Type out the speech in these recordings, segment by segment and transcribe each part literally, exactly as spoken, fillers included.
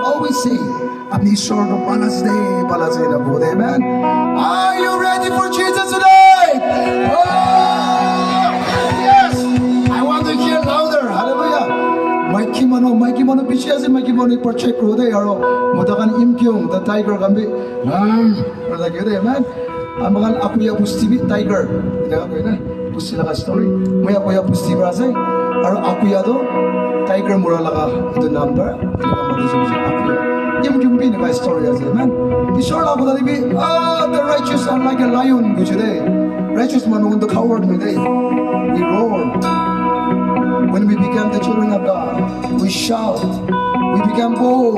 Always say, "Apni Ishwar toh bhal ase de, bhal ase de," kobo de, amen. Are you ready for Jesus today? Oh, yes. I want to hear louder. Hallelujah. Maiki manu, maiki manu bishi ase, maiki manu ekbar check koro de, aro mota khan Yimkhiung, the tiger khan bi, um, aro thake de, amen. Amakhan Akoya bosti bi tiger, eneka koi na, bosti laga story. Moi Akoya bosti para ase, aro Akoya toh tiger mura laga etu number, etu number toh Akoya. Yimkhiung bi eneka story ase, amen. Ishwar laga kotha te bi, ah, the righteous are like a lion, koise de. Righteous manu khan toh coward nai de. We roar. When we become the children of God, we shout. We become bold.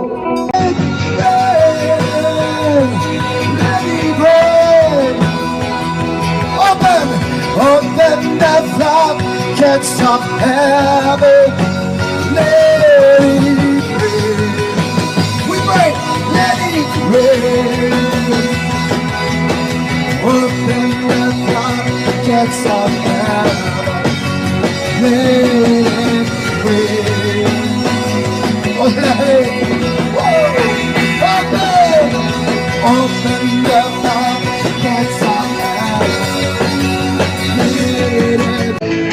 Let it rain. Open, open the floodgates of heaven. Let it rain. We pray, let it rain. Open the floodgates of heaven. Let it rain. Open, open, open the floodgates of heaven. Let it rain.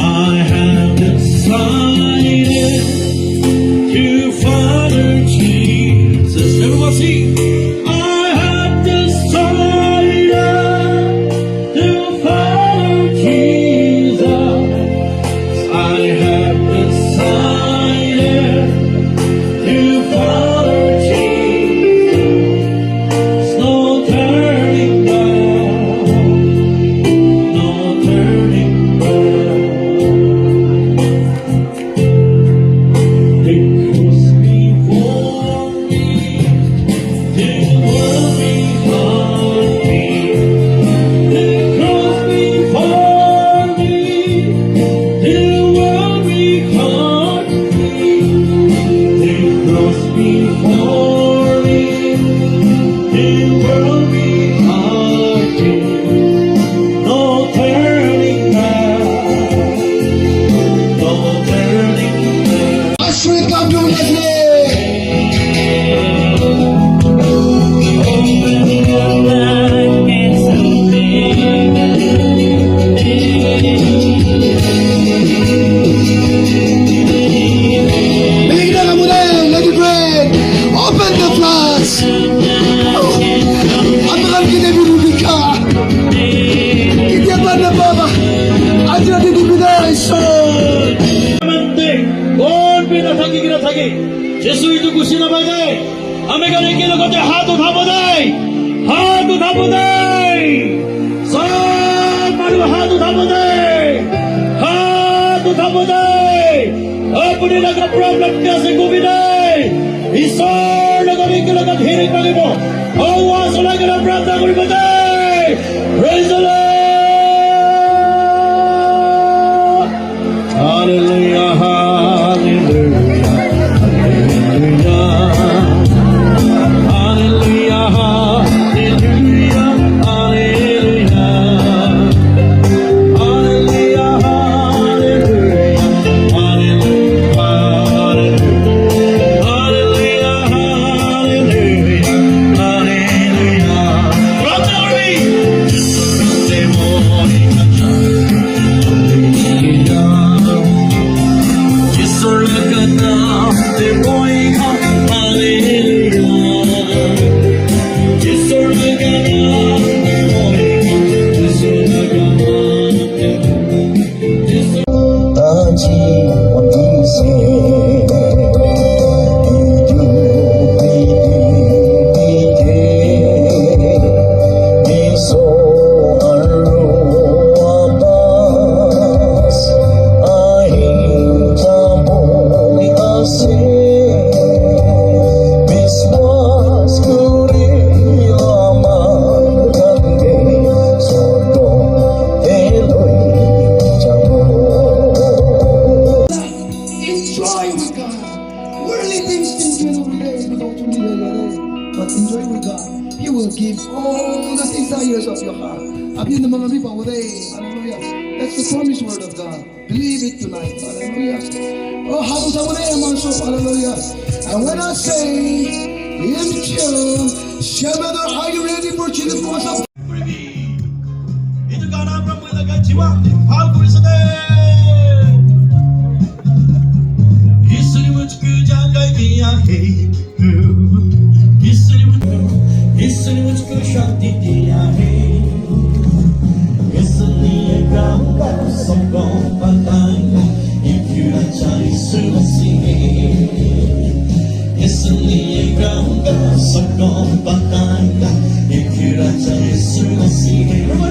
I have decided to follow Jesus. Everyone sing. I have decided to follow Jesus. I have decided to follow Jesus. There's no turning back, no turning back. The cross before me, the world behind me. The cross before me, the world behind me. The cross before me, the world behind me. No turning back, no turning back. Let's welcome to the play. Open the floodgates. Open the floodgates. Open the floodgates. কেতিয়াবা না বাবা, আজি ৰাতি দিবি নাই, ঈশ্বৰ। Kon bi nathaki kena thake, Jisu etu khushi napai de. Ami khan ekelogte hath uthabo de, hath uthabo de. Sob manu hath uthabo de, hath uthabo de. Apuni laga problem ki ase kobi de. Ishwar logot ekelogte healing pagibo. Awaaz ulai kena prarthana koribo de. Praise the Lord. Hallelujah, hallelujah, hallelujah. Hallelujah, hallelujah, hallelujah. Hallelujah, hallelujah, hallelujah. Hallelujah, hallelujah, hallelujah. Hallelujah. That's the promised word of God. Believe it tonight. Hallelujah. Oh, hallelujah. Hallelujah. And when I say, in tune, Shemado, are you ready for Jesus Christ? Itu gana pra moi laga jiwan de bhal kuri sade. इसने मुझको जान दिया है। इसने मुझको, इसने मुझको शांति दिया है। इसलिए गाऊंगा, सबको बताऊंगा, ये क्यों अच्छा यीशु मसीह है। इसलिए गाऊंगा, सबको बताऊंगा, ये क्यों अच्छा यीशु मसीह है।